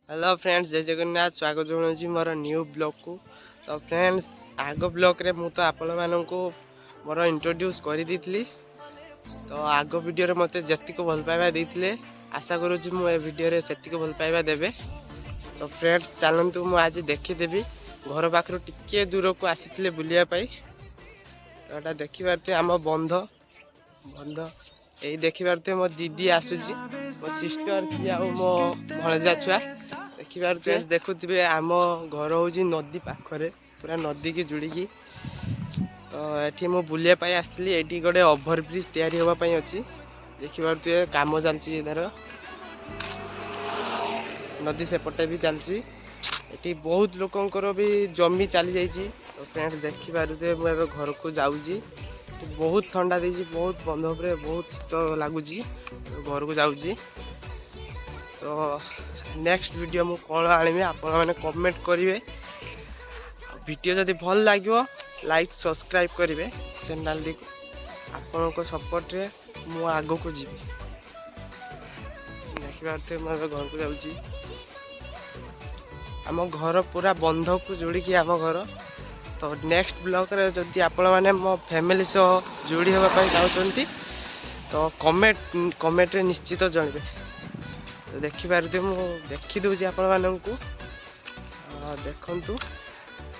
Hello friends, ଜୟ ଜଗନ୍ନାଥ। ସ୍ୱାଗତ ଜଣାଉଛି ମୋର ନ୍ୟୁ ବ୍ଲଗ୍କୁ। ତ ଫ୍ରେଣ୍ଡସ୍, ଆଗ ବ୍ଲଗ୍ରେ ମୁଁ ତ ଆପଣମାନଙ୍କୁ ମୋର ଇଣ୍ଟ୍ରୋଡ୍ୟୁସ୍ କରିଦେଇଥିଲି। ତ ଆଗ ଭିଡ଼ିଓରେ ମୋତେ ଯେତିକି ଭଲ ପାଇବା ଦେଇଥିଲେ, ଆଶା କରୁଛି ମୁଁ ଏ ଭିଡ଼ିଓରେ ସେତିକି ଭଲ ପାଇବା ଦେବେ। ତ ଫ୍ରେଣ୍ଡସ୍, ଚାଲନ୍ତୁ, ମୁଁ ଆଜି ଦେଖିଦେବି। ଘର ପାଖରୁ ଟିକିଏ ଦୂରକୁ ଆସିଥିଲେ ବୁଲିବା ପାଇଁ। ତ ଏଇଟା ଦେଖିପାରୁଥିବେ ଆମ ବନ୍ଧ। ବନ୍ଧ ଏଇ ଦେଖିପାରୁଥିବେ, ମୋ ଦିଦି ଆସୁଛି, ମୋ ସିଷ୍ଟର ସିଏ ଆଉ ମୋ ଭଣଜା ଛୁଆ ଦେଖିପାରୁଥିବେ। ଦେଖୁଥିବେ, ଆମ ଘର ହେଉଛି ନଦୀ ପାଖରେ, ପୁରା ନଦୀକି ଯୋଡ଼ିକି। ତ ଏଠି ମୁଁ ବୁଲିବା ପାଇଁ ଆସିଥିଲି। ଏଇଠି ଗୋଟେ ଓଭର ବ୍ରିଜ୍ ତିଆରି ହେବା ପାଇଁ ଅଛି। ଦେଖିପାରୁଥିବେ, କାମ ଚାଲିଛି ତାର। ନଦୀ ସେପଟେ ବି ଚାଲିଛି। ଏଠି ବହୁତ ଲୋକଙ୍କର ବି ଜମି ଚାଲି ଯାଇଛି। ତ ଫ୍ରେଣ୍ଡ, ଦେଖିପାରୁଥିବେ, ମୁଁ ଏବେ ଘରକୁ ଯାଉଛି। ଏଠି ବହୁତ ଥଣ୍ଡା ଦେଇଛି, ବହୁତ ବନ୍ଧ ଉପରେ ବହୁତ ଶୀତ ଲାଗୁଛି। ଘରକୁ ଯାଉଛି। ତ ନେକ୍ସଟ ଭିଡ଼ିଓ ମୁଁ କ'ଣ ଆଣିବି, ଆପଣମାନେ କମେଣ୍ଟ କରିବେ। ଆଉ ଭିଡ଼ିଓ ଯଦି ଭଲ ଲାଗିବ, ଲାଇକ୍ ସବସ୍କ୍ରାଇବ୍ କରିବେ ଚ୍ୟାନେଲଟିକୁ। ଆପଣଙ୍କ ସପୋର୍ଟରେ ମୁଁ ଆଗକୁ ଯିବି। ଦେଖିପାରୁଥିବେ, ମୁଁ ଏବେ ଘରକୁ ଯାଉଛି। ଆମ ଘର ପୁରା ବନ୍ଧକୁ ଯୋଡ଼ିକି ଆମ ଘର। ତ ନେକ୍ସଟ ବ୍ଲଗ୍ରେ ଯଦି ଆପଣମାନେ ମୋ ଫ୍ୟାମିଲି ସହ ଯୋଡ଼ି ହେବା ପାଇଁ ଚାହୁଁଛନ୍ତି, ତ କମେଣ୍ଟରେ ନିଶ୍ଚିତ ଜଣାଇବେ। ତ ଦେଖିପାରୁଥିବେ, ମୁଁ ଦେଖିଦେଉଛି ଆପଣମାନଙ୍କୁ। ଦେଖନ୍ତୁ,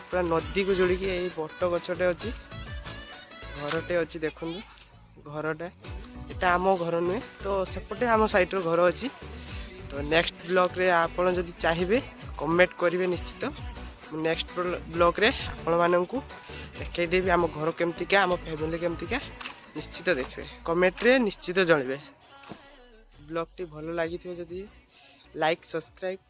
ପୁରା ନଦୀକୁ ଯୋଡ଼ିକି ଏଇ ବଟ ଗଛଟେ ଅଛି, ଘରଟେ ଅଛି। ଦେଖନ୍ତୁ ଘରଟା। ଏଟା ଆମ ଘର ନୁହେଁ, ତ ସେପଟେ ଆମ ସାଇଡ଼ର ଘର ଅଛି। ତ ନେକ୍ସଟ ବ୍ଲଗ୍ରେ ଆପଣ ଯଦି ଚାହିଁବେ, କମେଣ୍ଟ କରିବେ ନିଶ୍ଚିତ। ମୁଁ ନେକ୍ସଟ ବ୍ଲଗ୍ରେ ଆପଣମାନଙ୍କୁ ଦେଖେଇଦେବି ଆମ ଘର କେମିତିକା, ଆମ ଫ୍ୟାମିଲି କେମିତିକା। ନିଶ୍ଚିତ ଦେଖିବେ, କମେଣ୍ଟରେ ନିଶ୍ଚିତ ଜଣାଇବେ। ବ୍ଲଗ୍ଟି ଭଲ ଲାଗିଥିବ ଯଦି, ଲାଇକ୍, ସବସ୍କ୍ରାଇବ୍।